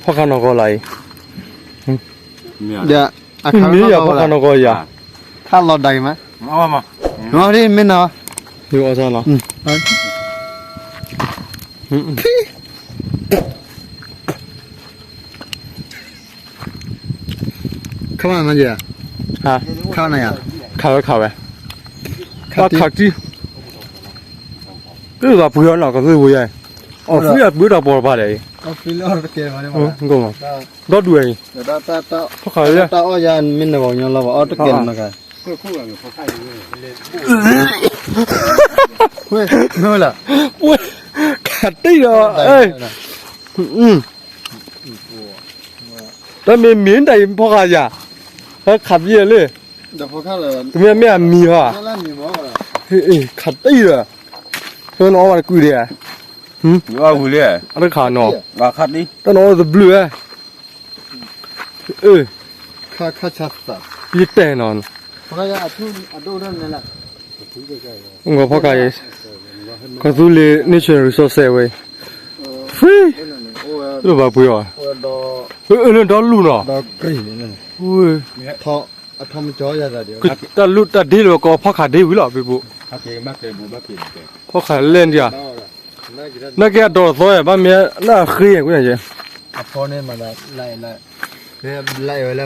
ဖီၣ်ခါနီၢ်ကီၢ်လၢအံၤ, မ့ၢ်ယၤဖီၣ်ခါနီၢ်ကီၢ်ယၤ, ခါလီၤဒၣ်အံၤမး, မ့ၢ်နီၤ, ယအီၣ်ဆၣ်နီၤ, ခါမးမးယၤ, ခါနၤယၤ, ခါဝဲခါဝဲ, ခါတံၢ်, ဘၣ်ခါတံၢ်, ကဘၣ်ပှ့ၤအီၤနီၤ ကသ့ဝဲယၤ, အီၣ်ဖှံအပှ့ၤတၢ်ပီၢ်တပၤဒီးအံၤ, ဒီဒူၣ်အံၤ, ဖီၣ်ခါယၤ, တၢ်အီၣ်ယၤမ့ၢ်နဘၣ်ညီလီၤဘၣ် အီၣ်တကဲးနီၤခါ, ခါတံၢ်ဒီး, တၢ်မ့ၢ်မ့ၢ်တၢ်အံၤဖီၣ်ခါယၤ, ခါပံၢ်လၢ, တမ့ၢ်မ့ၢ်အမံၤဟီ, ခါတံၢ်ဒီး, နအီၣ်ဘၣ်တကုာ်ဒံးဧါ, အတခါနီၤ, တၢ်နအီၣ်တဘျုးဧါ, ယတဲနီၤ, ဂီၤဖီၣ်ခါအံၤ, ကီၢ်သူလ့ၤ nature resource ဝဲ, free, တဘၣ်ပှ့ၤအီၤ, လၢဒီလူၢ်နီၤ, တၢ်လူၢ်တၢ်ဒ့လၢကီးဖီၣ်ခါဒ့ဝံၤလီၤ ပ့ၤဘိ, ဖီၣ်ခါလဲၣ်ဒံးဧါ, နာ်က့အဒီးသီ, ဘၣ်မ့ၢ်လၢအဃ့, အဖီန့ၣ်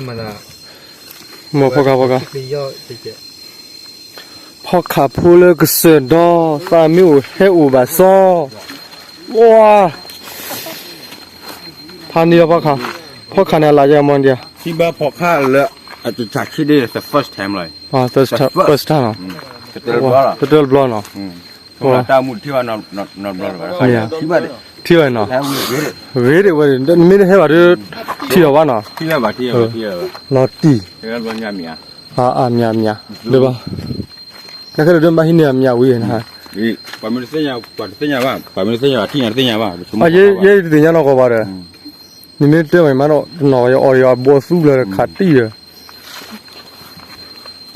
မၤသး, မ့ၢ်ဖီၣ်ခါဖီၣ်ခါ, ဖီၣ်ခါဖိလၢကစၢၢ်ဒီ, သးမ့ၢ်အိၣ်ဟဲအိၣ်ဘၣ်စီ, ဝါ, ဖးန့ၢ်လီၤဖီၣ်ခါ, ဖီၣ်ခါန့ၣ်အလၢယဲမီၢ်ဒံးဧါ, ထံၣ်ဘၣ်ဖီၣ်ခါလၢ, အတၢ်ခံဒ့ the first time လီၤ, first time လီၤ, တတၢၢ်တဘျီနီၤ, တၢ်မူထံၣ်ဘၣ်, ထံၣ်ဘၣ်နီၤ, ဂ့ၤဒံးဝဲ, နမ့ၢ်တဟဲဘၣ်ဒီး, ထံၣ်အီၤဘၣ်နီၤ, လီၤတံၢ်, အမံၤမံၤ, ဒ်ဘၣ်, နခဲဒီးဒ်ဘၣ်ဟံးန့ၢ်အမံၤဝံၤ, ပှၤမ့ၢ်တသ့ၣ်ညါ, ပှၤတသ့ၣ်ညါဘၣ်, ပှၤမ့ၢ်တသ့ၣ်ညါဘၣ်ထံၣ်ညါတသ့ၣ်ညါဘၣ်, ယဲယတသ့ၣ်ညါနီၢ်ကီၢ်ဘၣ်ဒီး, နမ့ၢ်တဲဝဲမးနီၤ, တနီၤအီၣ်ဒီးအဘိအသူလၢခးတံၢ်ဒီး,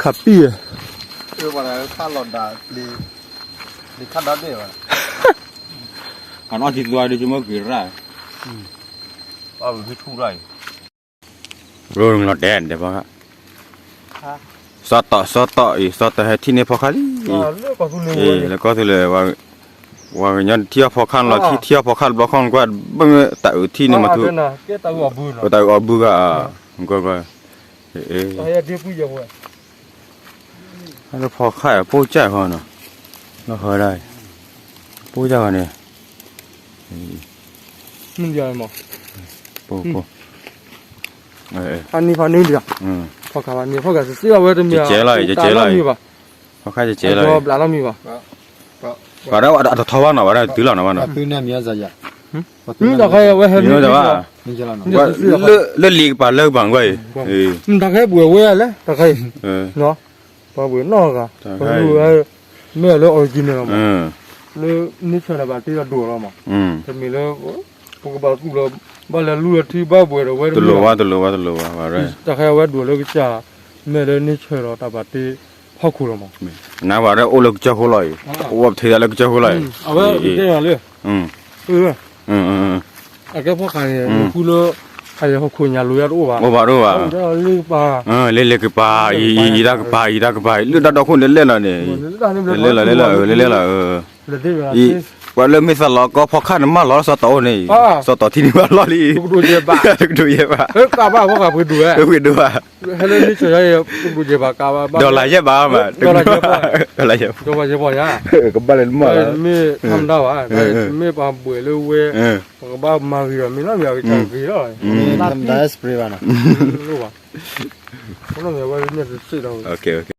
ခးတံၢ်, ခါလီၤဒၣ်, ခါဒၣ်ဘ့ၣ်ဘၣ်, အနီၢ်ထံသွါဒ်ကမၢက့ၤရၣ်, ဘၣ်ဝံၤဟ့ၣ်ထူၣ်ရၣ်အံၤ, ရိလီၤတဲာ်ဒဲးဖီၣ်ခါ, စီတီၢ်စီတီၢ်အံၤ စီတီၢ်ဟဲထံၣ်န့ၢ်ဖီၣ်ခါလံ, လၢကီၢ်သူလ့ၤ, ပှၤကညီထံၣ်အီၣ်ဖီၣ်ခါလီၤ, ထံၣ်အီၣ်ဖီၣ်ခါတဘျီခီကွၢ်, ဘၣ်မ့ၢ်တၢ်အုးထံၣ်န့ၢ်မးထူ, တၢ်အုးအီၣ်ဘုဂၤ, ကွၢ်ကွၢ်, လၢဖီၣ်ခါအံၤ ပိၢ်ကၢ်ဃီနီၤ, လၢဃီဒၣ်, ပိၢ်ကၢ်ဃီန့ၣ်, ဖးန့ၢ်ဖးန့ၢ်ဒံး, ဖီၣ်ခါဖးန့ၢ် ဖီၣ်ခါစံးစံးအဝဲတမ့ၢ်, ကဲလီၤ, ကဲလီၤ, ဖီၣ်ခါကဲလီၤ, ဘျးလီၤမံၤဘၣ်, ပှၤဒီးအတထီဘၣ်နီၤ, ပှၤဒီးတုၤလီၤနီၤဘၣ်နီၤ, တၢ်ခါအံၤအဝဲဟဲန့ၣ်, လၢလံာ်ကပၤလၢကပၤကွၢ်အံၤ, တၢ်ခါအံၤ, ပှၤဘှံးနီၢ်ဂၤ, မ့ၢ်လၢ original လီၤမး, လၢ nature န့ၣ် ဘၣ်တ့လီၤဒိၣ်လီၤမး, တမ့ၢ်လၢ ပကဘၣ်သူၣ်လီၤ, ဘၣ်လဲၤလူလီၤထံဘၣ်ပှဲၤဒီးဝဲတမ့ၢ်ဘၣ်, တၢ်ခါအံၤအဝဲဒိၣ်လၢကစၢ်, မ့ၢ်လၢ nature လီၤ တၢ်ဘၣ်တ့ဖီခိၣ်လီၤမး, နဝဲဒၣ်အိၣ်လၢကစၢၢ်ခိၣ်လီၤအံၤ, အိၣ်ဝဲပထံသးလၢကစၢၢ်ခိၣ်လီၤအံၤ, အဝဲကဲလၢ အကဲဖီၣ်ခါန့ၣ် ဃုလၢ ဟီၣ်ခိၣ်ညါလိၤယါတအိၣ်ဘၣ်, အိၣ်ဘၣ်တအိၣ်ဘၣ်, လ့လ့ကပၤ, အံၤတၢ်ကပၤ, အံၤတၢ်ကပၤ, လၢတၢ်ဒီခိၣ်န့ၣ်လဲၣ်လီၤန့ၣ်, လဲၣ်လီၤ, လဲၣ်လီၤ, လဲၣ်လီၤ, အံၤ, ပှၤလၢမ့ၢ်သးလီၤကီဖီၣ်ခါန့ၣ် မၢလီၤလၢစီၤတီၤအိၣ်န့ၣ်, စီၤတီၤထံန့ၣ်မၢလီၤလံ, တကဒိၣ်ယဲၢ်ဘၣ်, တကဒိၣ်ယဲၢ်ဘၣ်, ကဘၣ်ဖီၣ်ခါပှ့ၤဒိၣ်ဝဲ, ပှ့ၤဒိၣ်ဘၣ်, ဟဲလၢန့ၣ်ဆၢယါအံၤ တကဒိၣ်ယဲၢ်ဘၣ်ကဘၣ်, ဒီးလၢယဲၢ်ဘၣ်မး, ဒီးလၢယဲၢ်ဘၣ်, ဒီးလၢယဲၢ်ဘၣ်, ကဘၣ်လဲၤမၢလီၤ, မ့ၢ်ထီၣ်မတၤဘၣ်, မ့ၢ်ပှၤဘှဲးလၢဝဲ, ပကဘၣ်မၤဂ့ၤဒီး မ့ၢ်နီၢ်မ့ၢ်အကစၢ်ဂ့ၤလီၤ, မ့ၢ်ထီၣ်မတၤ spray ဘၣ်နီၤ, မ့ၢ်ဝဲန့ၣ်တစ့ၢ်ဒီး,